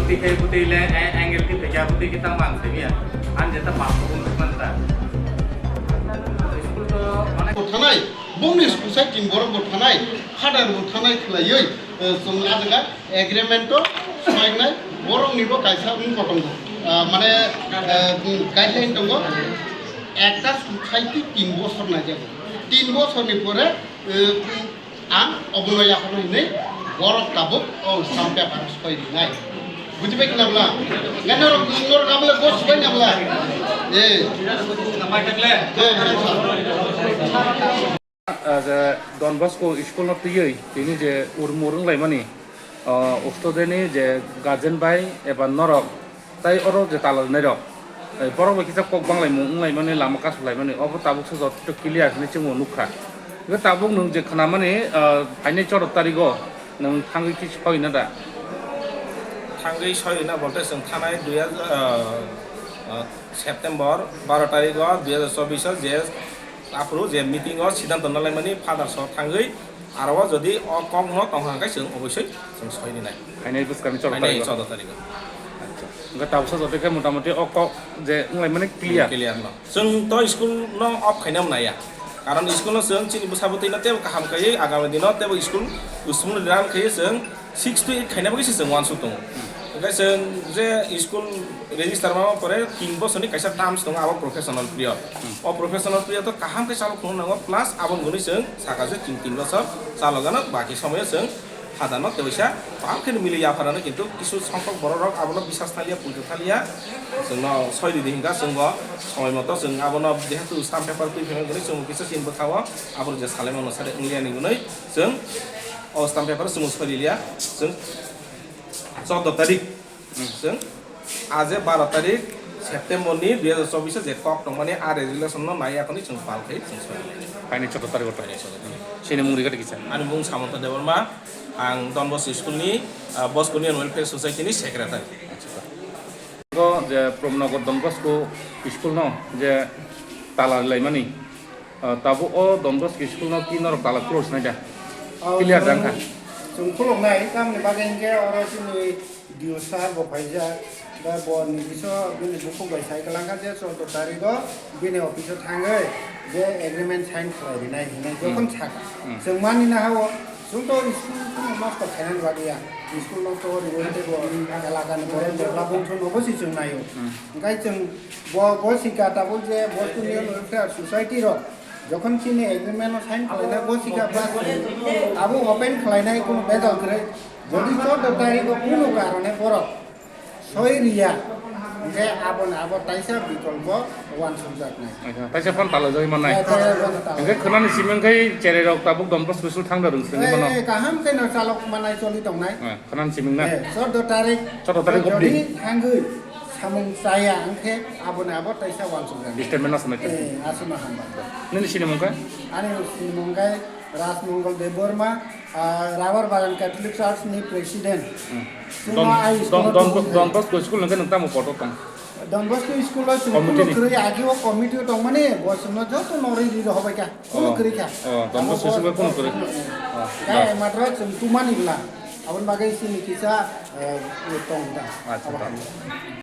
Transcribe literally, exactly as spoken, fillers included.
Tei bwtwi le, eh, angle tei phaikha bwtwi khe tamo ang saiya. Ang jeta pass ko wngkha ta. School to onek bo thanai, bongni society ni borok bo thanai, father bo thanai khwlaiwi, eh, chwng ah jaga agreement o swignai, borokni bo kaisa wng kotongo. Ah, mane, eh, guideline tongo, ekta society tin bochor naijago. Tin bochorni pore, eh, Ang obono yaphano hinwi borok tabuk o stamp paper soi rinai. Bujibai khna bwla? Nai norok, norok abole bo sibai na bwla? Eh. Eh, eh, sir. Ah, je Don Bosco school no twiwi tini je urmur wnglaimani, ah, student ni je guardian bai eba norok Tai oro je tala rwnairok, eh, borok bai kisa kok banglaimung wnglaimani, lama kasulaimani, obo tabuk se joto clear hinwi chwngbo nukha. Hwnkhe tabuk nwng je khnamani, eh, phainai choudo tarigo nwng thangwi khe soi na da? Thangwi soi na bolte chwng thanai dui hajar, eh, eh, September baro tarigo dui hajar chobbish o je aphuru je meeting o siddhanto nalaimani father so thangwi Aro o jodi o kok no tong kha hwnkhe chwng obosoi chwng soi rinai. Phainai bwskangni choudo Phainai tarigo. Choudo tarigo. Acha. Hwnkhe tabuksa joto khe motamoti o kok je wnglaimani clear. Clear no. Chwng to school no off khaina mwnaya. Karon school no chwng chini bwsa bwtwi no teibo kaham khaiwi agami dino teibo school usmung ran khaiwi chwng six to eight khaina bagwi se chwng uansuk tongo. Hwnkhe chwng je school register ma pore tin bosorni kaisa terms tongo, abo professional period. Hmm. O professional period o kaham khe chalo phunuk nango, plus aboni gwnwi chwng saka je chwng tin bosor chalo gano, baki somoyo chwng phadano teisa pal khe mili yapharano, kintu kisu songkok borok rok abono bisas thaliya, puja thaliya, chwngno soi ridi hwnkha chwngbo somoi moto chwng abono jehetu stamp paper twi phaimani gwnwi chwngbo kisa chin bwthao abo je salaimano sade wngliya ni gwnwi chwng o stamp paper chwngbo soi riliya chwng. Choudo tarik. Hmm. Chwng aje baro tarik September ni dui hajar chobbish o je kok tongmani a resolution no nai yakhoni chwng pal khai chwng soi. Phainai choudo tarik o. Phainai choudo tarik. Chini mung rikha kisa. Ani mung Samanta Debbarma, ang Don Bosco school ni, ah, Bosco Union Welfare Society ni secretary. Acha. Ko je Pramnagar Don Bosco school no je tala laimani, ah, tabuk o Don Bosco school no ki norok tala close nai da? Oh, clear chwng, jang kha? Chwng khuluk nai, tamni bagwi hinkhe oro chini D O sir bo phaijak, da bo ni biso bini bukhuk bai sai kwlangkha je choudo tarigo bini office o thangwi je agreement sign khlai rinai hinwi. Hmm. Jokhon saka. Hmm. Chwng mani na hao, chwng to school no nosto khainani bagwi ya. School nosto riwi tei bo elaka ni borok develop wngthung no bo si chwng naio. Hmm. Hwnkhe chwng bo, bo sika tabuk je Bosco Union Welfare Society rok jokhon chini agreement no sign khlainai, bo sika pass abo open khlainai, kunu bejal kwrwi. Jodi choudo tarik o kunu karone borok soi riya, hwnkhe aboni abo taisa bikolpo uansukjaknai. Acha, taisa phano talajagwi mannai. Eh, taisa phano talajagwi. Hwnkhe khwnani simi wngkhe cherai rok tabuk Don Bosco school thangna rwngsini mano. Eh, kaham khe no chalok manai choli tongnai. Eh, khwnani simi wngna. Eh, choudo tarik. Choudo tarik jodi obdi thangwi samung chaya wngkhe aboni abo taisa uansukjaknai. Statement aswk nai. Eh, aswkno hambai. Nini sinimung khe? Ani sinimung khe Rajmongol Debbarma, ah, Rubber Bagan Catholic Church ni President. Hmm. Chwngno Don, ai Don, school-o Don, tongmani. Don Bosco school hwnkhe nwng tamo poto tong? Don Bosco school-o chwng Committee kunu ni? Kwrwi agi o committee o tongmani, bo chwngno joto no rwi rwi rohorbaikha. Kunu Oh. kwrwikha. Oh, Don Bosco school-o kunu kwrwi? Oh, kaya da. Matro chwng tumani bwla. Aboni bagwi chini kisa, eh, tong da. Acha, Abo ta. Hamya.